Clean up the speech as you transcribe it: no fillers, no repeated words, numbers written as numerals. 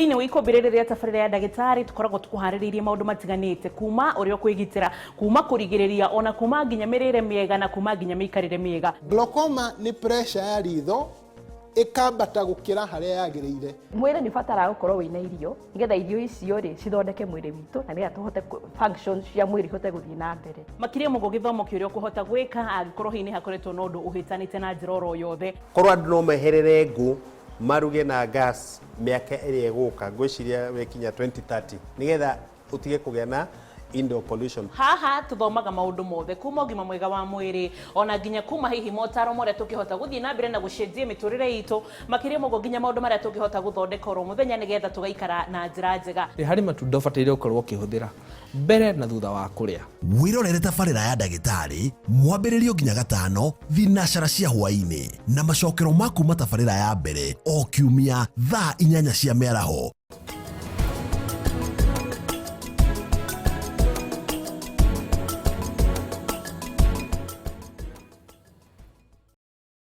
Thĩinĩ wa ikũmbĩ rĩrĩ rĩa tabarĩra ya ndagĩtarĩ tũkoragwo tũkũharĩrĩirie maũndũ matiganĩte, kuma ũrĩa ũkwĩgitĩra, kuma kũrigĩrĩria, ona kuma nginya mĩrĩre mĩega na kuma nginya mĩikarĩre mĩega. Glaucoma nĩ pressure ya ritho ĩkambata gũkĩra harĩa yagĩrĩire. Mwĩrĩ nĩ ũbataraga gũkorwo wĩna irio nĩgetha irio icio rĩ cithondeke mwĩrĩ witũ na nĩgetha tũhote function cia mwĩrĩ ihote gũthiĩ na mbere. Makĩria mũno gĩthomo kĩa ũrĩa ũkũhota gwĩka angĩkorwo hihi nĩ hakoretwo na ũndũ ũhĩtanĩte na njĩra oro yothe. Korwo andũ no meherere ngũ maruge na gas mĩaka ĩrĩa ĩgũka, ngwĩciria wekinya 2030 nĩgetha ũtige kũgĩa na indoor pollution. Haha tũthomaga maũndũ mothe kuma ũgima mwega wa mwĩrĩ ona nginya kuma hihi motaro ma ũrĩa tũngĩhota gũthiĩ na mbere na gũcenjia mĩtũrĩre itũ, makĩria mũno nginya maũndũ marĩa tũngĩhota gũthondeka oro mũthenya nĩgetha tũgaikara na njĩra njega. Nĩ harĩ matunda ũbataire gũkorwo ũkĩhũthĩra mbere na thutha wa kũrĩa. Wĩrorere tabarĩra ya ndagĩtarĩ mwambĩrĩrio nginya gatano thinacara cia hwaĩ-inĩ na macokero ma kuma tabarĩra ya mbere o kiumia thaa inyanya cia mĩaraho.